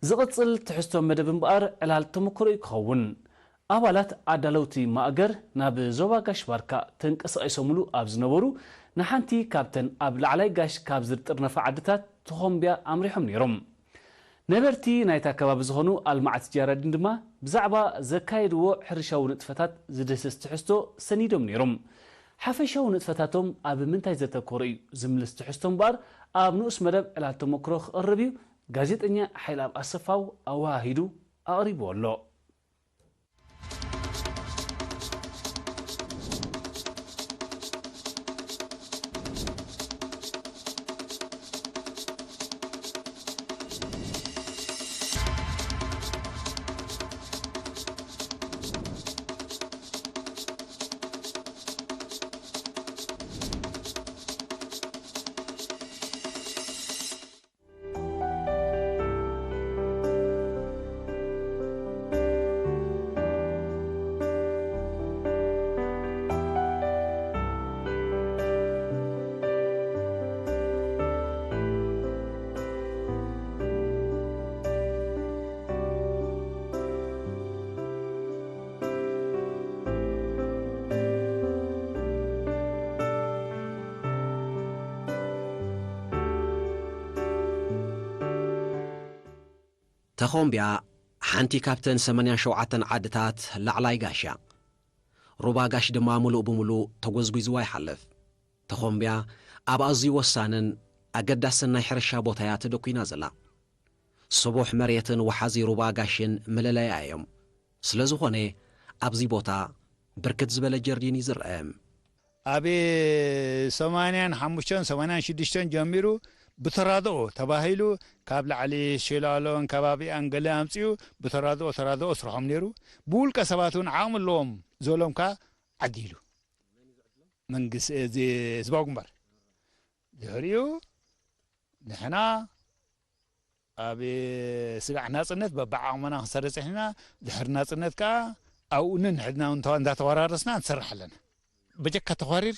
ዝቕጽል ትሕዝቶ መደብ እምበኣር ዕላል ተመክሮ እዩ ክኸውን። ኣባላት ኣዳለውቲ ማእገር ናብ ዞባ ጋሽ ባርካ ተንቀሳቒሶምሉ ኣብ ዝነበሩ ንሓንቲ ካብተን ኣብ ላዕላይ ጋሽ ካብ ዝጥርነፋ ዓድታት ተኾምብያ ኣምሪሖም ነይሮም። ነበርቲ ናይታ ከባቢ ዝኾኑ ኣልማዕቲ ጃራዲን ድማ ብዛዕባ ዘካየድዎ ሕርሻዊ ንጥፈታት ዝድህስስ ትሕዝቶ ሰኒዶም ነይሮም። ሓፈሻዊ ንጥፈታቶም ኣብ ምንታይ ዘተኮረ እዩ ዝምልስ ትሕዝቶ እምበኣር ኣብ ንኡስ መደብ ዕላል ተመክሮ ክቐርብ እዩ። ጋዜጠኛ ሓይልኣብ ኣሰፋው ኣወሃሂዱ ኣቕሪብዎ ኣሎ። ተኾምብያ ሓንቲ ካብተን ሰማንያን ሸውዓተን ዓድታት ላዕላይ ጋሽ እያ። ሩባ ጋሽ ድማ ምሉእ ብምሉእ ተጎዝጒዝዋ ይሓልፍ። ተኾምብያ ኣብ ኣዝዩ ወሳንን ኣገዳስን ናይ ሕርሻ ቦታ እያ ተደኲና ዘላ። ስቡሕ መሬትን ወሓዚ ሩባ ጋሽን መለለያ እዮም። ስለ ዝኾነ ኣብዚ ቦታ ብርክት ዝበለ ጀርዲን ይዝረአ። ኣብ ሰማንያን ሓሙሽተን ሰማንያን ሽዱሽተን ጀሚሩ ብተራድኦ ተባሂሉ ካብ ላዕሊ ሽላሎን ከባቢኣን ገለ ኣምጺኡ ብተራድኦ ተራድኦ ስርሖም ነይሩ። ብውልቀ ሰባት እውን ዓቕሚ ኣለዎም ዝበሎም ከኣ ዓዲሉ። መንግስ-፣ እዚ ህዝባዊ ግንባር። ድሕሪኡ ንሕና ኣብ ስጋዕ ናጽነት በብዓቕምና ክንሰርሕ ጸኒሕና፣ ድሕሪ ናጽነት ከኣ ኣብኡ ነንሕድና እንተ-፣ እንዳተወራረስና ንሰርሕ ኣለና። በጀካ ተዃሪር፣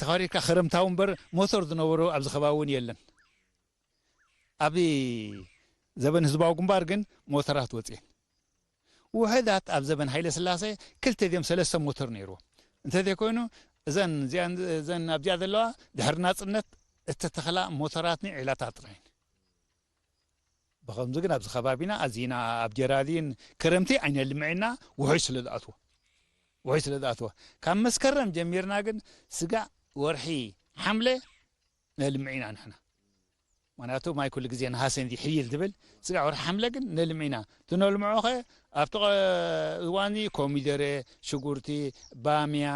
ተዃሪርካ ክረምታዊ እምበር ሞተር ዝነበሮ ኣብዚ ከባቢ እውን የለን። ኣብ ዘበን ህዝባዊ ግንባር ግን ሞተራት ወጽየን። ውሑዳት ኣብ ዘበን ሃይለ ስላሴ ክልተ ድዮም ሰለስተ ሞተር ነይርዎም። እንተዘይኮይኑ እዘን፣ እዚኣን፣ እዘን ኣብዚኣ ዘለዋ ድሕሪ ናጽነት እተተኽላ ሞተራትን ዒላታት ጥራይን። ብኸምዚ ግን ኣብዚ ከባቢና ኣዚና ኣብ ጀራዲን ክረምቲ ኣይነልምዕና፣ ውሑጅ ስለ ዝኣትዎ፣ ውሑጅ ስለ ዝኣትዎ፣ ካብ መስከረም ጀሚርና ግን ስጋዕ ወርሒ ሓምለ ነልምዕ ኢና ንሕና። ምኽንያቱ ማይ ኩሉ ግዜ ነሃሰ እንዲ ሕይል ዝብል፣ ስጋዕ ወርሒ ሓምለ ግን ነልምዕ ኢና። እቲ ነልምዖኸ ኣብቲ ቐ-፣ እዋን ኮሚደረ፣ ሽጉርቲ፣ ባምያ፣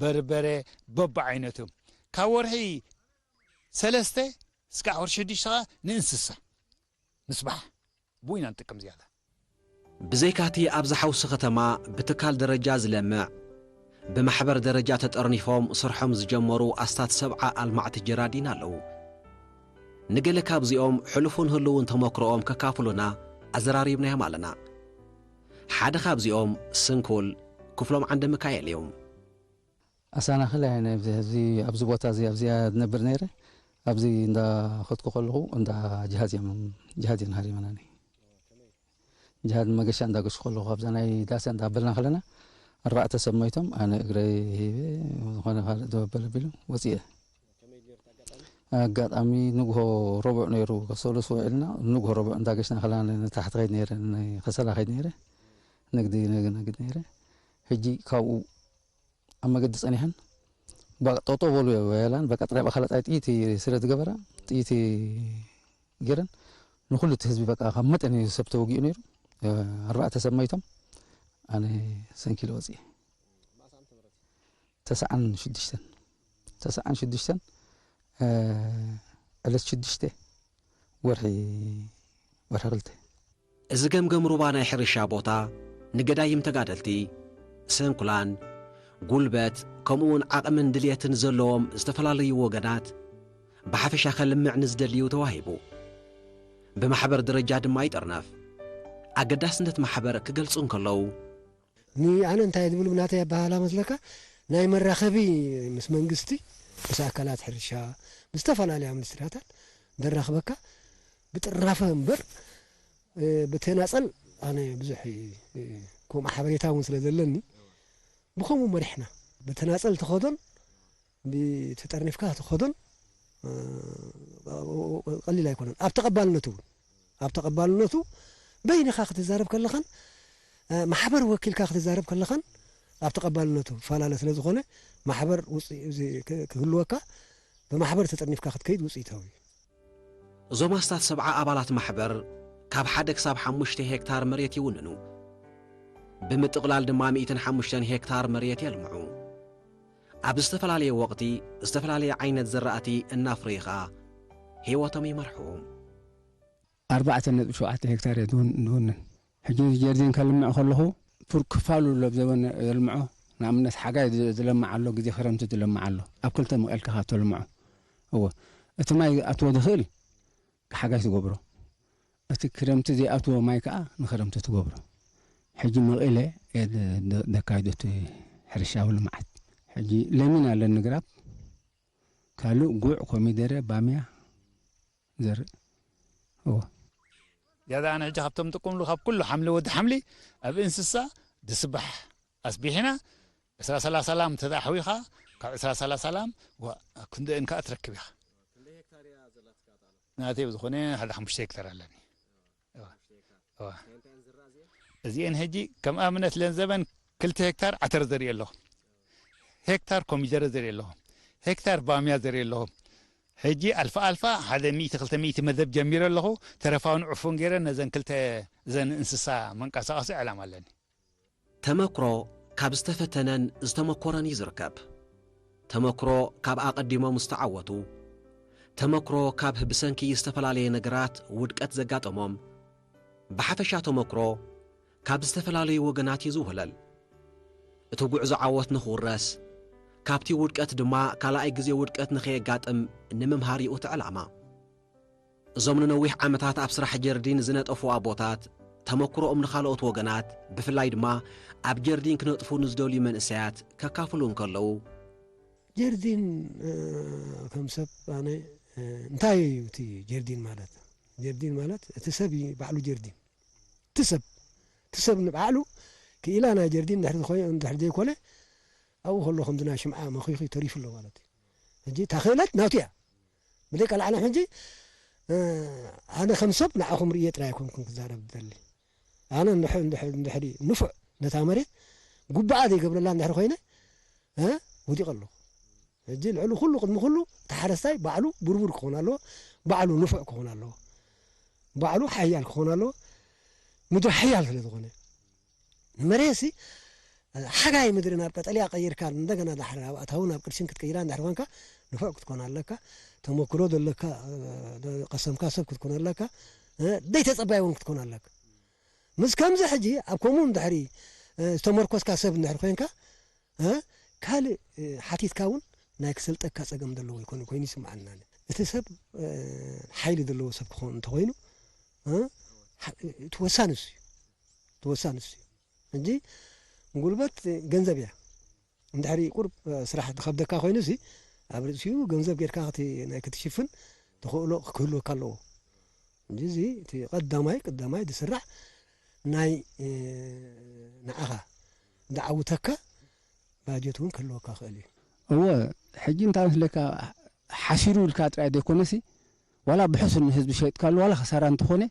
በርበረ፣ በብዓይነቱ። ካብ ወርሒ ሰለስተ ስጋዕ ወርሒ ሽዱሽተ ኸኣ ንእንስሳ ምስባሕ ብኡ ኢና ንጥቀም ዝያዳ። ብዘይካቲ ኣብዚ ሓውሲ ከተማ ብትካል ደረጃ ዝለምዕ፣ ብማሕበር ደረጃ ተጠርኒፎም ስርሖም ዝጀመሩ ኣስታት ሰብዓ ኣልማዕቲ ጀራዲን ኣለዉ። ንገለ ካብዚኦም ሕሉፉን ህልውን ተመክሮኦም ከካፍሉና ኣዘራሪብናዮም ኣለና። ሓደ ካብዚኦም ስንኩል ክፍሎም ዓንደ ሚካኤል እዮም። ኣሳናኽል እየ ነዚ፣ ኣብዚ፣ ኣብዚ ቦታ እዚ ኣብዚኣ ዝነብር ነይረ። ኣብዚ እንዳኸድኩ ከለኹ እንዳ ጅሃዝ እዮም፣ ጅሃዝ እዮም ሃሪመናኒ። ጅሃዝ መገሻ እንዳገሹ ከለኹ ኣብዛ ናይ ዳስ እንዳበልና ከለና ኣርባዕተ ሰብ ሞይቶም፣ ኣነ እግረይ ሂበ፣ ዝኾነ ካልእ ደው ኣበል ኣቢሉ ወፂኤ። ኣጋጣሚ ንግሆ ረቡዕ ነይሩ፣ ከሰሉስ ውዒልና፣ ንግሆ ረቡዕ እንዳገሽና ከለና ንታሕቲ ከይድ ነይረ፣ ንከሰላ ከይድ ነይረ፣ ንግዲ ነግ-፣ ነግድ ነይረ። ሕጂ ካብኡ ኣብ መገዲ ጸኒሐን፣ በቃ ጠጠው በሉ የላን፣ በቃ ጥራይ ብኣካላጣይ ጥይት ስለ ዝገበራ፣ ጥይት ገይረን፣ ንኹሉ እቲ ህዝቢ በቃ ካብ መጠን እዩ ሰብ ተወጊኡ ነይሩ። ኣርባዕተ ሰብ ሞይቶም፣ ኣነ ሰንኪለ ወጺኤ። ተስዓን ሽዱሽተን፣ ተስዓን ሽዱሽተን፣ እ፣ ዕለት ሽዱሽተ ወርሒ፣ ወርሒ ክልተ። እዚ ገምገም ሩባ ናይ ሕርሻ ቦታ ንገዳይም ተጋደልቲ፣ ስንኩላን፣ ጉልበት፣ ከምኡውን ዓቕምን ድልየትን ዘለዎም ዝተፈላለዩ ወገናት ብሓፈሻ ከልምዕ ንዝደልዩ ተዋሂቡ። ብማሕበር ደረጃ ድማ ይጥርነፍ። ኣገዳስነት ማሕበር ክገልጹ እንከለዉ፣ ንኣነ እንታይ ዝብሉ ብናተይ ኣበሃህላ መስለካ፣ ናይ መራኸቢ ምስ መንግስቲ፣ ምስ ኣካላት ሕርሻ፣ ምስ ዝተፈላለዩ ሚኒስትሪታት ዘራኽበካ ብጥርናፈ እምበር ብተናጸል ኣነ ብዙሕ ከምኡ ሓበሬታ እውን ስለ ዘለኒ ብኸምኡ መሪሕና ብተናጸል ተኸዶን ብተጠርኒፍካ ተኸዶን ቀሊል ኣይኮነን። ኣብ ተቐባልነቱ እውን ኣብ ተቐባልነቱ በይንኻ ክትዛረብ ከለኻን ማሕበር ወኪልካ ክትዛረብ ከለኻን ኣብ ተቐባልነቱ ፈላለ ስለ ዝኾነ ማሕበር ክህልወካ ብማሕበር ተጠርኒፍካ ክትከይድ ውፅኢታዊ እዩ። እዞም ኣስታት ሰብዓ ኣባላት ማሕበር ካብ ሓደ ክሳብ ሓሙሽተ ሄክታር መሬት ይውንኑ። ብምጥቕላል ድማ ሚእትን ሓሙሽተን ሄክታር መሬት የልምዑ። ኣብ ዝተፈላለየ ወቕቲ ዝተፈላለየ ዓይነት ዘራእቲ እናፍረዩ ኸኣ ህይወቶም ይመርሑ። ኣርባዕተ ነጥቢ ሸውዓተ ሄክታር እየ ዝውንን። ሕጂ ጀርዲን ከልምዕ ከለኹ ፉር ክፋሉ ለብዘበን ዘልምዖ ንኣብነት ሓጋይ ዝለምዕ ኣሎ፣ ግዜ ክረምቲ ዝለምዕ ኣሎ። ኣብ ክልተ መቒልካ ካብ ተልምዖ እወ እቲ ማይ ኣትዎ ዝኽእል ሓጋይ ትገብሮ፣ እቲ ክረምቲ ዘይኣትዎ ማይ ከዓ ንክረምቲ ትገብሮ። ሕጂ መቒለ እየ ዘካይዶ እቲ ሕርሻዊ ልምዓት። ሕጂ ለሚን ኣለኒ ግራብ፣ ካልእ ጉዕ፣ ኮሚደረ፣ ባምያ ዘርእ። እወ። ያዳ ኣነ ሕጂ ካብቶም ጥቅምሉ ካብ ኩሉ ሓምሊ ወዲ ሓምሊ ኣብ እንስሳ ድስባሕ ኣስቢሕና ዕስራ ሰላሳ ላም እንተ ኣሕዊኻ ካብ ዕስራ ሰላሳ ላም ክንደእን ከዓ ትረክብ ኢኻ። ናተይ ብዝኾነ ሓደ ሓሙሽተ ሄክታር ኣለኒ። እዚአን ሕጂ ከም ኣብነት ለንዘበን ክልተ ሄክታር ዓተር ዘርኢ ኣለኹ፣ ሄክታር ኮሚደረ ዘርኢ ኣለኹ፣ ሄክታር ባምያ ዘርኢ ኣለኹ። ሕጂ ኣልፋ ኣልፋ ሓደ ሚእቲ ክልተ ሚእቲ መደብ ጀሚረ ኣለኹ። ተረፋውን ዕፉን ገይረ ነዘን ክልተ እዘን እንስሳ መንቀሳቐሲ ዕላማ ኣለኒ። ተመክሮ ካብ ዝተፈተነን ዝተመኮረን እዩ ዝርከብ። ተመክሮ ካብ ኣቐዲሞም ዝተዓወቱ፣ ተመክሮ ካብ ብሰንኪ ዝተፈላለየ ነገራት ውድቀት ዘጋጠሞም፣ ብሓፈሻ ተመክሮ ካብ ዝተፈላለዩ ወገናት እዩ ዝውህለል። እቲ ጉዕዞ ዓወት ንኽውረስ፣ ካብቲ ውድቀት ድማ ካልኣይ ግዜ ውድቀት ንኸየጋጥም ንምምሃር እዩ እቲ ዕላማ። እዞም ንነዊሕ ዓመታት ኣብ ስራሕ ጀርዲን ዝነጠፉ ኣቦታት፣ ተመክሮኦም ንኻልኦት ወገናት፣ ብፍላይ ድማ ኣብ ጀርዲን ክነጥፉ ንዝደልዩ መንእሰያት ከካፍሉ እንከለዉ፣ ጀርዲን ከም ሰብ ኣነ እንታይ እዩ እቲ ጀርዲን ማለት? ጀርዲን ማለት እቲ ሰብ እዩ ባዕሉ ጀርዲን። እቲ ሰብ እቲ ሰብ ንባዕሉ ክኢላ ናይ ጀርዲን እንድሕር ዘይኮነ ኣብኡ ከሎ ከምዚ ናይ ሽምዓ መኺኺ ተሪፉ ኣሎ ማለት እዩ። ሕጂ እታ ክእለት ናቱ እያ። ብዘይ ቀላዕለም ሕጂ ኣነ ከም ሰብ ንዓኹም ርእየ ጥራይ ኣይኮንኩን ክዛረብ ዝደሊ። ኣነ እንድሕሪ ንፉዕ ነታ መሬት ጉባኣ ዘይገብረላ እንድሕሪ ኮይነ ወዲቐ ኣለኹ። ሕጂ ልዕሊ ኩሉ ቅድሚ ኩሉ እቲ ሓረስታይ ባዕሉ ብርቡር ክኾን ኣለዎ፣ ባዕሉ ንፉዕ ክኾን ኣለዎ፣ ባዕሉ ሓያል ክኾን ኣለዎ። ምድሪ ሓያል ስለ ዝኾነ ንመሬት ሲ ሓጋይ ምድሪ ናብ ቀጠልያ ቀይርካ እንደገና ዳሕሪ ኣብ ኣታዊ ናብ ቅርሽን ክትቀይራ እንድሕር ኮንካ ንፉዕ ክትኮን ኣለካ። ተመክሮ ዘለካ ቀሰምካ ሰብ ክትኮን ኣለካ። ደይ ተጸባይ እውን ክትኮን ኣለካ። ምስ ከምዚ ሕጂ ኣብ ከምኡ እንድሕሪ ዝተመርኮስካ ሰብ እንድሕር ኮንካ ካልእ ሓቲትካ እውን ናይ ክሰልጠካ ጸገም ዘለዎ ይኮን ኮይኑ ይስምዓና። እቲ ሰብ ሓይሊ ዘለዎ ሰብ ክኾን እንተኮይኑ እቲ ወሳኒ እሱ እዩ። እቲ ወሳኒ እሱ እዩ። ሕጂ ጉልበት ገንዘብ እያ። እንድሕሪ ቁሩብ ስራሕ ዝኸብደካ ኮይኑ ሲ ኣብ ርእሲኡ ገንዘብ ጌርካ ናይ ክትሽፍን ተኽእሎ ክህልወካ ኣለዎ። እንጂ እዚ እቲ ቀዳማይ ቀዳማይ ዝስራሕ ናይ ንዓኻ ዝዓውተካ ባጀት እውን ክህልወካ ክእል እዩ። እወ ሕጂ እንታይ መስለካ ሓሲሩ ኢልካ ጥራይ ዘይኮነሲ ዋላ ብሕሱር ንህዝቢ ሸይጥካሉ ዋላ ክሳራ እንተኾነ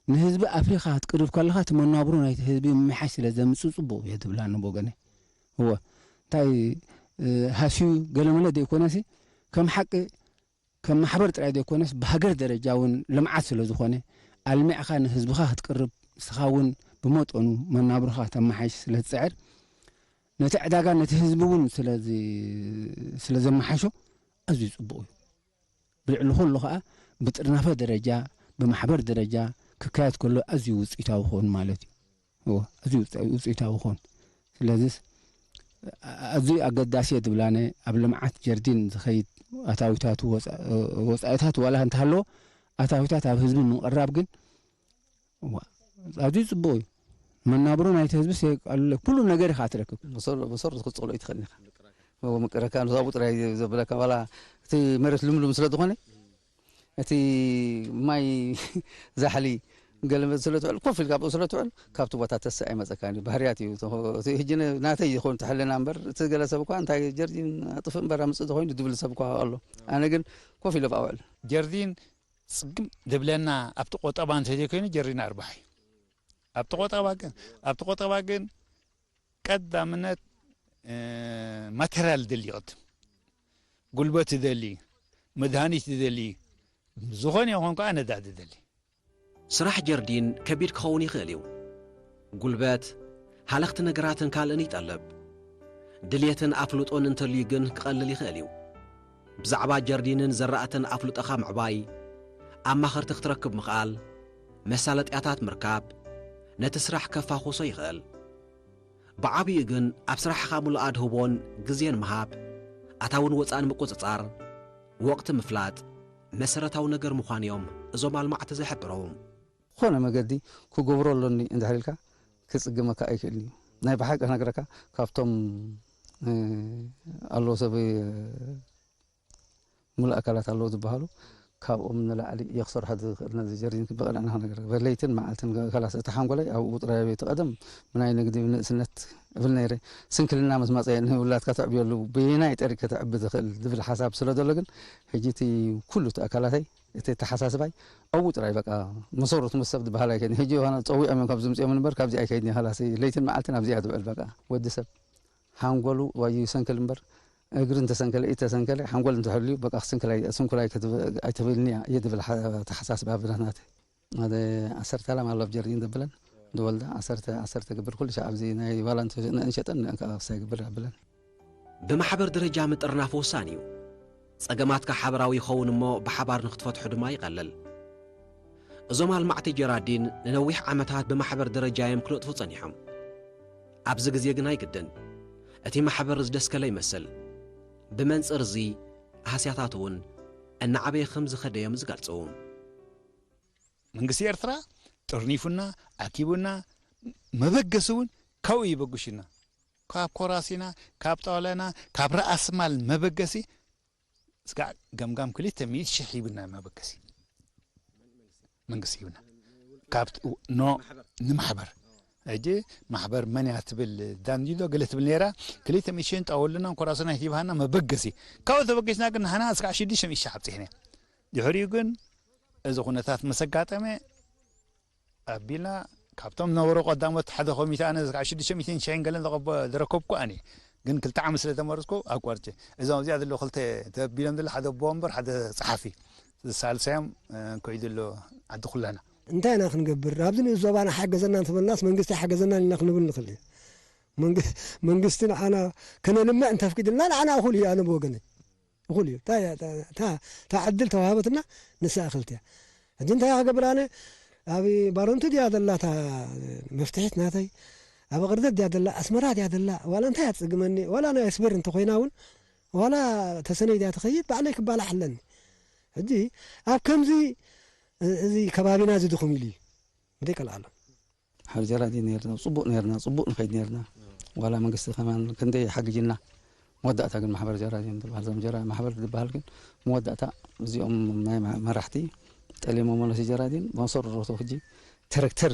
ንህዝቢ ኣፍሪኻ ክትቅርብ ከለኻ እቲ መናብሮ ናይቲ ህዝቢ ምምሓሽ ስለ ዘምፅእ ፅቡቕ እየ ዝብላ ንወገነይ። እወ እንታይ ሃስዩ ገለመለ ዘይኮነሲ ከም ሓቂ ከም ማሕበር ጥራይ ዘይኮነስ ብሃገር ደረጃ እውን ልምዓት ስለ ዝኾነ ኣልሚዕኻ ንህዝብኻ ክትቅርብ ንስኻ እውን ብመጠኑ መናብሮኻ ተመሓይሽ ስለ ትፅዕር ነቲ ዕዳጋ ነቲ ህዝቢ እውን ስለ ዘመሓሾ ኣዝዩ ፅቡቕ እዩ። ብልዕሊ ኩሉ ከዓ ብጥርናፈ ደረጃ ብማሕበር ደረጃ ክካየድ ከሎ ኣዝዩ ውፅኢታዊ ክኸውን ማለት እዩ። እወ፣ ኣዝዩ ውፅኢታዊ ክኾን። ስለዚስ ኣዝዩ ኣገዳሲ እየ ዝብላነ ኣብ ልምዓት ጀርዲን ዝኸይድ ኣታዊታቱ ወፃኢታት ዋላ እንተሃለዎ ኣታዊታት ኣብ ህዝቢ ምቕራብ ግን ኣዝዩ ፅቡቕ እዩ። መናብሮ ናይቲ ህዝቢ የቃልሎ ኩሉ ነገር ኢኻ ትረክብ። ብሰሩ ክትፅቕሎ ኣይትኽእልን ኢኻ። ምቅረካ ንዛቡ ጥራይ ዘብለካ ዋላ እቲ መሬት ልምሉም ስለ ዝኾነ እቲ ማይ ዛሕሊ ገለ ስለ ትውዕል፣ ኮፍ ኢልካ ኣብኡ ስለ ትውዕል፣ ካብቲ ቦታ ተስእ ኣይመጸካን እዩ። ባህርያት እዩ። እቲ፣ እቲ ሕጂ ን-፣ ናተይ ይኸውን፣ እቲ ሕልና እምበር፣ እቲ ገለ ሰብ እኳ፣ "እንታይ ጀርዲን ኣጥፍእ እምበር ኣምጽእ ተኾይኑ?" ዝብል ሰብ እኳ ኣሎ። ኣነ ግን ኮፍ ኢለ ኣብኣ እውዕል። ጀርዲን ጽግም ዝብለና ኣብቲ ቆጠባ እንተዘይኮይኑ፣ ጀርዲን ኣርባሕ እዩ። ኣብቲ ቆጠባ ግን፣ ኣብቲ ቆጠባ ግን ቀዳምነት፣ እ፣ ማተርያል ይደሊ፣ ይቕድም። ጉልበት ይደሊ፣ መድሃኒት ይደሊ፣ ዝኾነ ይኹን ከኣ ነዳዲ ይደሊ። ስራሕ ጀርዲን ከቢድ ክኸውን ይኽእል እዩ። ጉልበት፣ ሃለኽቲ ነገራትን ካልእን ይጠልብ። ድልየትን ኣፍልጦን እንተልዩ ግን ክቐልል ይኽእል እዩ። ብዛዕባ ጀርዲንን ዘራእትን ኣፍልጦኻ ምዕባይ፣ ኣማኸርቲ ክትረክብ ምኽኣል፣ መሳለጥያታት ምርካብ፣ ነቲ ስራሕ ከፋኹሶ ይኽእል። ብዓቢኡ ግን ኣብ ስራሕኻ ምሉእ ኣድህቦን ግዜን ምሃብ፣ ኣታውን ወጻእን ምቁጽጻር፣ ወቕቲ ምፍላጥ መሰረታዊ ነገር ምዃኑ እዮም እዞም ኣልማዕቲ ዝሕብሩ። ዝኾነ መገዲ ክገብሮ ኣሎኒ እንድሕር ኢልካ ክጽገመካ ኣይክእልን እዩ። ናይ ብሓቂ ክነግረካ ካብቶም፣ እ፣ ኣለዉ ሰብ፣ እ፣ ምሉእ ኣካላት ኣለዉ ዝበሃሉ፣ ካብኦም ንላዕሊ እየ ክሰርሖ ዝኽእል ነዚ ጀርዲን ብቕንዕና ክነግረካ። ለይትን መዓልትን ከላስ እቲ ሓንጎለይ ኣብኡ ጥራይ እዩ። እቲ ቀደም ብናይ ንግዲ ንእስነት እብል ነይረ። ስንክልና ምስ መጸ ንውላድካ ተዕብየሉ በየናይ ጠሪግ ከተዕቢ ትኽእል ዝብል ሓሳብ ስለ ዘሎ ግን፣ ሕጂ እቲ ኩሉ እቲ ኣካላተይ፣ እቲ ኣተሓሳስባይ ኣብኡ ጥራይ በቃ መሰረቱ ምስ ሰብ ዝበሃል ኣይከድን። ሕጂ ዮሃና ጸዊዖም እዮም ካብ ዝምጽኦም እምበር ካብዚ ኣይከድን እየ። ከላስ ለይትን መዓልትን ኣብዚኣ ትውዕል በቃ። ወዲ ሰብ ሓንጎሉ ዋዩ ይሰንክል እምበር፣ እግሪ እንተሰንከለ፣ ኢድ ተሰንከለ፣ ሓንጎል እንተህልዩ በቃ ክስንክል ኣይ-፣ ስንኩል ኣይከትብ-፣ ኣይትብልኒ እያ እየ ዝብል ሓ-፣ ኣተሓሳስባ ብናትናተይ። ሓደ ዓሰርተ ላም ኣሎ ኣብ ጀርዲን ዘብለን ዝወልዳ ዓሰርተ፣ ዓሰርተ ግብር ኩሉ ሻዕ ኣብዚ ናይ ዋላ እንተ-፣ እንሸጠን ከኣ ክሳይ ግብር ኣብለን። ብማሕበር ደረጃ ምጥርናፍ ወሳኒ እዩ። ጸገማትካ ሓበራዊ ይኸውን እሞ ብሓባር ንክትፈትሑ ድማ ይቐልል። እዞም ኣልማዕቲ ጀራዲን ንነዊሕ ዓመታት ብማሕበር ደረጃ እዮም ክነጥፉ ጸኒሖም። ኣብዚ ግዜ ግን ኣይግድን። እቲ ማሕበር ዝደስከለ ይመስል። ብመንጽር እዚ ሃስያታት እውን እናዓበየ ከም ዝኸደ እዮም ዝገልጹ። መንግስቲ ኤርትራ ጥርኒፉና፣ ኣኪቡና፣ መበገሲ እውን ካብኡ ይበግሹና። ካብ ኮራሲና፣ ካብ ጣውላና፣ ካብ ረኣስማል መበገሲ ስጋዕ ገምጋም ክልተ ሚእቲ ሺሕ ሂብና መበገሲ መንግስቲ ሂብና። ካብ ኖ ንማሕበር። ሕጂ ማሕበር መን እያ ትብል ዳንዲዶ ገለ ትብል ነይራ። ክልተ ሚእቲ ሺሕን ጣውላና ኮራሲና ሂብሃና መበገሲ። ካብኡ ተበገስና ግን ንሕና ስጋዕ ሽዱሽተ ሚእቲ ሺሕ ኣብጺሕና። ድሕሪኡ ግን እዚ ኩነታት ምስ ኣጋጠመ ኣቢልና ካብቶም ነበሩ ቀዳሞት ሓደ ኮሚቴ ኣነ ካብ ሽዱሽተ ሚእትን ሸሕን ገለን ዘቐበ-፣ ዝረከብኩ ኣነ። ግን ክልተ ዓመት ስለ ተመረጽኩ ኣቋርጨ። እዞም ኣብዚኣ ዘለዉ ክልተ ተቢሎም ዘለዉ ሓደ ኣቦ ወንበር ሓደ ጸሓፊ። ሳልሳዮም፣ እ፣ ከይዱ ኣሎ ዓዲ ኩላና። እንታይ ኢና ክንገብር? ኣብዚ ንኡስ ዞባና ሓገዘና እንተበልናስ መንግስቲ ሓገዘና ኢልና ክንብል ንኽእል እዩ። መንግ-፣ መንግስቲ ንዓና ከነልምዕ እንተፍቂድልና ንዓና እኹል እዩ ኣነ ብወገነይ። እኹል እዩ። እታ፣ እታ፣ እታ፣ እታ ዕድል ተዋህበትና ንሳ እኽልቲ እያ። ሕጂ እንታይ ክገብር ኣነ? ኣብ ባረንቱ ድያ ዘላ እታ መፍትሒት ናተይ? ኣብ ቕርደት ድያ ዘላ? ኣስመራ ድያ ዘላ? ዋላ እንታይ እያ ትጽግመኒ? ዋላ ናይ ኣስበር እንተኾይና እውን፣ ዋላ ተሰነይ ድያ ትኸይድ? ባዕለይ ክባላሕ ኣለኒ። ሕጂ ኣብ ከምዚ፣ እዚ ከባቢና እዚ ድኹም ኢሉ እዩ። ደቀል ኣሎ። ማሕበር ጀራዲን ነርና፣ ጽቡቕ ነርና፣ ጽቡቕ ንኸይድ ነርና። ዋላ መንግስቲ ከማን ክንደይ ሓግጅና፣ መወዳእታ ግን ማሕበር ጀራዲን ትበሃል፣ እዞም ጀራ-፣ ማሕበር ዝበሃል ግን መወዳእታ እዚኦም ናይ ማ-፣ መራሕቲ ጠሊሞም፣ መለሲ ጀራዲን መሰረቱ ሕጂ ተረክተር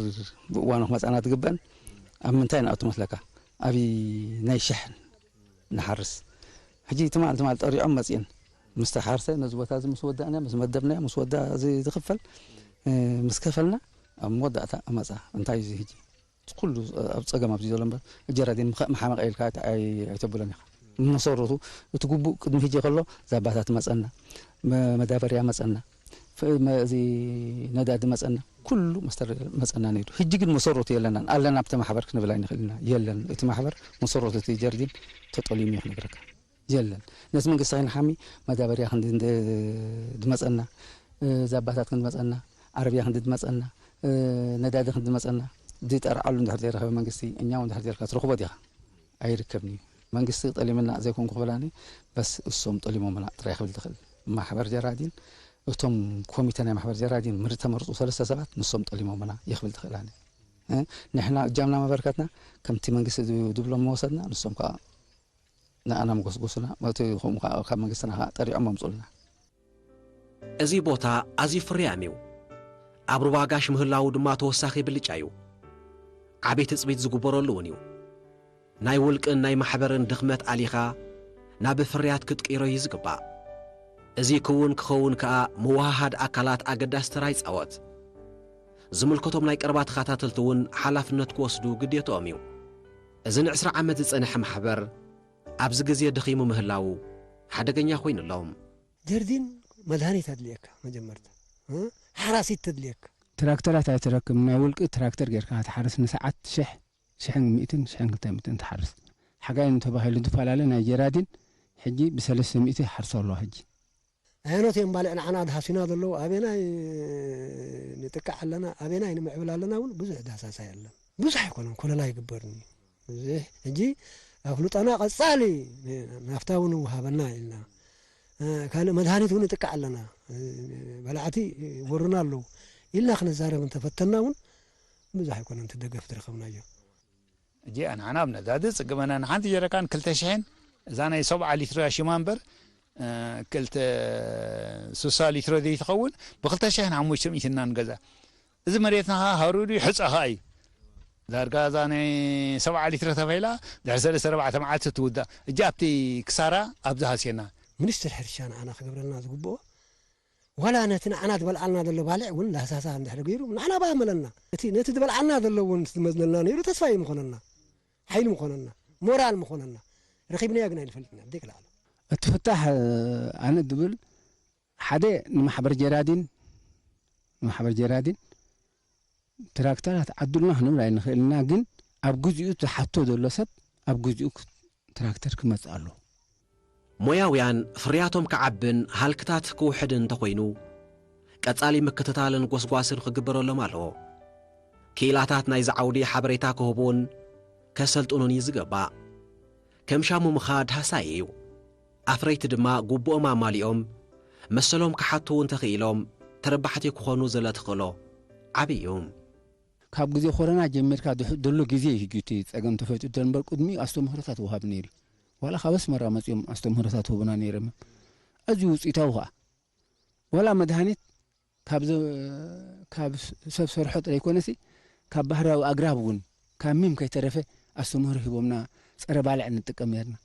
ብእዋኑ ክመጻና ትግበን። ኣብ ምንታይ ንኣቱ መስለካ? ኣብ ናይ ሽሕን ንሓርስ። ሕጂ ትማል ትማል ጠሪዖም መጺእን ምስ ተሓርሰ ነዚ ቦታ እዚ ምስ ወዳእና፣ ምስ መደብና፣ ምስ ወዳ እዚ ዝኽፈል፣ እ፣ ምስ ከፈልና ኣብ መወዳእታ እመጻ። እንታይ እዩ እዚ ሕጂ? እቲ ኩሉ ኣብ ጸገም ኣብዚ ዘሎ እምበር፣ ጀራዲን ምኸ-፣ መሓመቐ ኢልካ ኣይ-፣ ኣይተብሎን ኢኻ። መሰረቱ እቲ ግቡእ ቅድሚ ሕጂ ከሎ ዛባታት መጸና፣ መ-፣ መዳበርያ መጸና፣ ፍ-፣ መ-፣ እዚ ነዳዲ መጸና፣ ኩሉ መስተር መጸና ነይሩ። ሕጂ ግን መሰረቱ የለናን። ኣለና ኣብቲ ማሕበር ክንብል ኣይንኽእል ኢና። የለን። እቲ ማሕበር መሰረቱ እቲ ጀርዲን ተጠሊሙ እዩ ክነግረካ። የለን። ነቲ መንግስቲ ከይንሓሚ መዳበርያ ክንዲ እንደ-፣ ድመጸና፣ እ፣ ዛባታት ክንዲ መጸና፣ ዓረብያ ክንዲ ድመጸና፣ እ፣ ነዳዲ ክንዲ መጸና፣ ድጠርዓሉ እንድሕር ዘይረኸበ መንግስቲ፣ እኛ እውን እንድሕር ዘይረካ ትረኽቦ ዲኻ? ኣይርከብን እዩ። መንግስቲ ጠሊምና ዘይኮንኩ ክብል ኣነ፣ በስ እሶም ጠሊሞምና ጥራይ ክብል ትኽእል። ማሕበር ጀራዲን፣ እቶም ኮሚተ ናይ ማሕበር ጀራዲን ምር-፣ ተመርጹ ሰለስተ ሰባት ንሶም ጠሊሞምና ይኽብል ትኽእል ኣነ። እ፣ ንሕና እጃምና መበርከትና ከምቲ መንግስቲ ዝ-፣ ድብሎ መወሰድና፣ ንሶም ከኣ ንኣና መጎስጎሱና፣ እቲ ከምኡ ከኣ ካብ መንግስትና ከኣ ጠሪዖም መምጹልና። እዚ ቦታ ኣዝዩ ፍርያም እዩ። ኣብ ሩባ ጋሽ ምህላዉ ድማ ተወሳኺ ብልጫ እዩ። ዓቢ ትጽቢት ዝግበረሉ እውን እዩ። ናይ ውልቅን ናይ ማሕበርን ድኽመት ኣሊኻ ናብ ፍርያት ክትቅይሮ እዩ ዝግባእ። እዚ ክውን ክኸውን ከኣ ምውሃሃድ ኣካላት ኣገዳሲ ተራ ይጻወት። ዝምልከቶም ናይ ቀረባ ተኸታተልቲ እውን ሓላፍነት ክወስዱ ግዴትኦም እዩ። እዚ ንዕስራ ዓመት ዝጸንሐ ማሕበር ኣብዚ ግዜ ደኺሙ ምህላዉ ሓደገኛ ኮይኑሎም። ጀርዲን መድሃኒት ኣድልየካ መጀመርታ እ? ሓራሲት ተድልየካ። ትራክተራት ኣይትረክብ። ናይ ውልቂ ትራክተር ጌርካ ትሓርስ ንሰዓት ሽሕ፣ ሽሕን ሚእትን፣ ሽሕን ክልተ ሚእትን ትሓርስ። ሓጋይ እንተባሂሉ ዝፈላለ ናይ ጀራዲን ሕጂ ብሰለስተ ሚእቲ ይሓርሶ ኣለዋ ሕጂ። ኣየኖት እዮም ባልዕ ንዓና ድሃሲና ዘለዉ፣ ኣበናይ ንጥቃዕ ኣለና፣ ኣበናይ ንምዕብል ኣለና እውን ብዙሕ ዳሳሳ የለን። ብዙሕ ኣይኮነን ኮለላ ይግበርኒ። እዚ ሕጂ ኣፍልጦና ቀጻሊ ናፍታ እውን ውሃበና ኢልና፣ ካልእ መድሃኒት እውን ንጥቃዕ ኣለና፣ በላዕቲ ይወሩና ኣለዉ ኢልና ክንዛረብ እንተፈተና እውን ብዙሕ ኣይኮነን እቲ ደገፍ ዝረኸብናዮ። እጂ ኣንሓና ኣብ ነዳዲ ጽግመና ንሓንቲ ጀረካን ክልተ ሽሕን፣ እዛ ናይ ሰብዓ ሊትሮ እያ ሽማ እምበር፣ እ፣ ክልተ ስሳ ሊትሮ ዘይትኸውን ብክልተ ሽሕን ሓሙሽተ ሚእትን ኢና ንገዛ። እዚ መሬትና ኸዓ ሃሩዱ ይሕጸ ኸዓ እዩ። ዳርጋ እዛ ናይ ሰብዓ ሊትሮ ተባሂላ ድሕሪ ሰለስተ ኣርባዕተ መዓልቲ ትውዳእ። እጂ ኣብቲ ክሳራ ኣብዚ ሃስየና። ሚኒስትር ሕርሻ ንዓና ክገብረልና ዝግብኦ ዋላ ነቲ ንዓና ዝበልዓልና ዘሎ ባልዕ እውን ዳህሳሳ እንድሕር ገይሩ ንዓና ባህ መለና። እቲ ነቲ ዝበልዓልና ዘሎ እውን ዝመዝነልና ነይሩ ተስፋ እዩ ምኾነና፣ ሓይሊ ምኾነና፣ ሞራል ምኾነና። ረኺብናዮ ግን ኣይንፈልጥና ብደይ ክልዓሉ። እቲ ፍታሕ ኣነ ድብል ሓደ ንማሕበር ጀራዲን ንማሕበር ጀራዲን ትራክተራት ዓዱልና ክንብል ኣይንኽእልና፣ ግን ኣብ ግዚኡ ዝሓቶ ዘሎ ሰብ ኣብ ግዚኡ ትራክተር ክመጽእ ኣሎ። ሞያውያን ፍርያቶም ክዓብን ሃልክታት ክውሕድን እንተኾይኑ ቀጻሊ ምክትታልን ጎስጓስን ክግበረሎም ኣለዎ። ክኢላታት ናይዚ ዓውዲ ሓበሬታ ክህቡን ከሰልጥኑን እዩ ዝገባእ። ከም ሻሙ ምኻድ ሃሳዪ እዩ። ኣፍረይቲ ድማ ግቡኦም ኣማሊኦም መሰሎም ክሓቱ እንተኽኢሎም ተረባሕቲ ክኾኑ ዘለ ተኽእሎ ዓብዪ እዩ። ካብ ግዜ ኮረና ጀሚርካ ድሕ- ደሎ ግዜ እዩ ሕጂ እቲ ጸገም ተፈጢሩ ዘሎ እምበር ቅድሚኡ ኣስተምህሮታት ወሃብ ነይሩ። ዋላ ካብ ኣስመራ መጺኦም ኣስተምህሮታት ህቡና ነይሮም። ኣዝዩ ውጽኢታዊ ኸኣ ዋላ መድሃኒት ካብ ዘ- ካብ ሰብ ሰርሖ ጥራይ ኣይኮነሲ ካብ ባህርያዊ ኣግራብ እውን ካብ ሚም ከይተረፈ ኣስተምህሮ ሂቦምና። ጸረ ባልዕ ንጥቀም ነርና።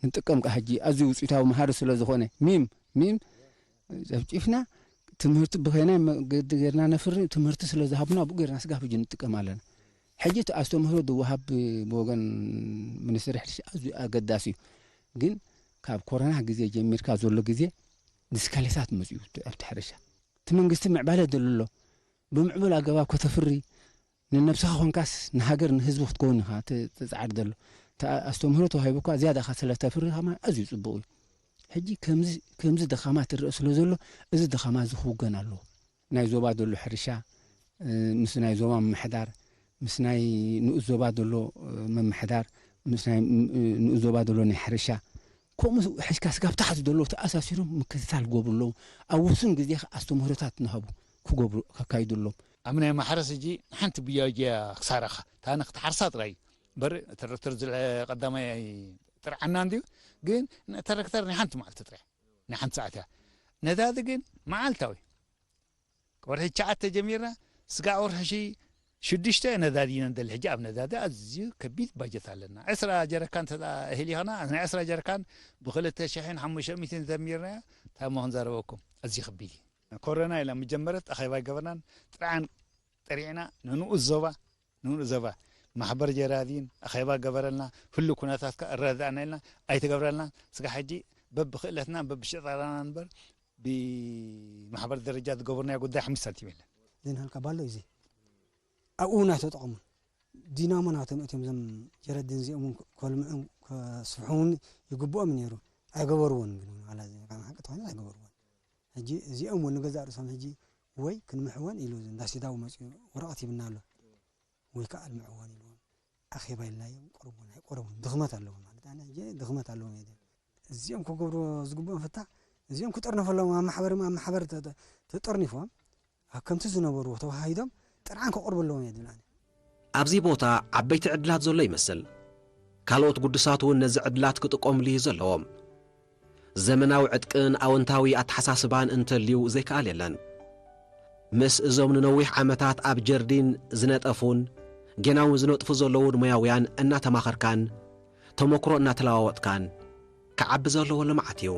ንጥቀም ከኣ ሕጂ ኣዝዩ ውጽኢታዊ መሃሪ ስለ ዝኾነ ሚም ሚም ጨፍጪፍና ትምህርቲ ብኸናይ መገዲ ጌርና ነፍሪ ትምህርቲ ስለ ዝሃቡና ብኡ ጌርና ስጋብ ሕጂ ንጥቀም ኣለና። ሕጂ እቲ ኣስተምህሮ ዝወሃብ ብወገን ሚኒስትሪ ሕርሻ ኣዝዩ ኣገዳሲ እዩ። ግን ካብ ኮረና ግዜ ጀሚርካ ዘሎ ግዜ ድስካሌታት መፅኡ ኣብቲ ሕርሻ እቲ መንግስቲ ምዕባለ ደሉ ኣሎ ብምዕቡል ኣገባብ ከተፍሪ ንነብስኻ ኮንካስ ንሃገር ንህዝቢ ክትከውን ኢኻ ትጽዓር ዘሎ። ኣስተምህሮ ተዋሂቡካ ዝያዳ ኢኻ ስለ ተፍሪ ከማን ኣዝዩ ጽቡቕ እዩ። ሕጂ ከምዚ ከምዚ ድኻማት ይረአ ስለ ዘሎ እዚ ድኻማት እዚ ክውገን ኣለዎ። ናይ ዞባ ዘሎ ሕርሻ ምስ ናይ ዞባ ምምሕዳር ምስ ናይ ንኡስ ዞባ ዘሎ ምምሕዳር ምስ ናይ ንኡስ ዞባ ዘሎ ናይ ሕርሻ ከምኡ ሕሽካ ስጋብ ታሕቲ ዘለዉ ተኣሳሲሮም ምክትታል ክገብሩ ኣለዎም። ኣብ ውሱን ግዜ ኣስተምህሮታት እናሃቡ ክገብሩ ከካይዱ ኣለዎም። ኣብ ናይ ማሕረስ ሕጂ ንሓንቲ ብያጅያ ክሳራኻ እታ ንክትሓርሳ ጥራይ እዩ። በር ተረክተር ዝልዐ ቀዳማይ ጥርዓና እንድዩ፣ ግን ተረክተር ናይ ሓንቲ መዓልቲ ጥራይ ናይ ሓንቲ ሰዓት እያ። ነዳዲ ግን መዓልታዊ ወርሒ ትሽዓተ ጀሚርና ስጋዕ ወርሒ ሽዱሽተ ነዳዲ ኢና ንደሊ። ሕጂ ኣብ ነዳዲ ኣዝዩ ከቢድ ባጀት ኣለና። ዕስራ ጀረካን ተዳ እህል ይኸና ናይ ዕስራ ጀረካን ብክልተ ሽሕን ሓሙሽተ ሚእትን ጀሚርናያ። እንታይ እሞ ክንዛረበኩም ኣዝዩ ከቢድ እዩ። ኮረና ኢላ ምጀመረት ኣኼባ ኣይገበርናን። ጥርዓን ጠሪዕና ንንኡስ ዞባ ንንኡስ ዞባ ማሕበር ጀራዲን ኣኼባ ገበረልና። ኩሉ ኩነታትካ እረዳእና ኢልና ኣይተገብረልናን። ስጋ ሕጂ በብክእለትና በብሽጣራና ንበር ብማሕበር ደረጃ ዝገበርናዮ ጉዳይ ሓሙሽተ ሳንቲም የለን። ዝንሃልካ ባሎ እዩ እዚ ኣብኡ እውን ኣይተጠቐሙን። ዲናሞ ናቶም እትዮም ዘም ጀረድን እዚኦም እውን ከልምዑን ከስፍሑን ይግብኦም ነይሩ። ኣይገበርዎን ግን እውን ዋላ እዚ ካብ ሓቂ ተኾይኑ ኣይገበርዎን። ሕጂ እዚኦም እውን ንገዛእ ርእሶም ሕጂ ወይ ክንምሕወን ኢሉ እዚ እንዳሲዳው መፅኡ ወረቐት ይብና ኣሎ። ወይ ከዓ ኣልምዕዎን ኢልዎም ኣኼባ ኢልናዮም ቀርቡን ኣይቆረቡን ድኽመት ኣለዎም ማለት ኣነ ሕጂ ድኽመት ኣለዎም እየ ዝብል። እዚኦም ክገብርዎ ዝግብኦም ፍታሕ እዚኦም ክጠርነፈሎም ኣብ ማሕበር ኣብ ማሕበር ተጠርኒፎም ኣብ ከምቲ ዝነበርዎ ተዋሃሂዶም ጥርዓን ከቕርቡ ኣለዎም እየ ዝብል ኣነ። ኣብዚ ቦታ ዓበይቲ ዕድላት ዘሎ ይመስል። ካልኦት ግዱሳት እውን ነዚ ዕድላት ክጥቀምሉ እዩ ዘለዎም። ዘመናዊ ዕጥቅን ኣወንታዊ ኣተሓሳስባን እንተልዩ ዘይከኣል የለን። ምስ እዞም ንነዊሕ ዓመታት ኣብ ጀርዲን ዝነጠፉን ጌና እውን ዝነጥፉ ዘለዉን ሞያውያን እናተማኸርካን ተመክሮ እናተለዋወጥካን ክዓቢ ዘለዎ ልምዓት እዩ።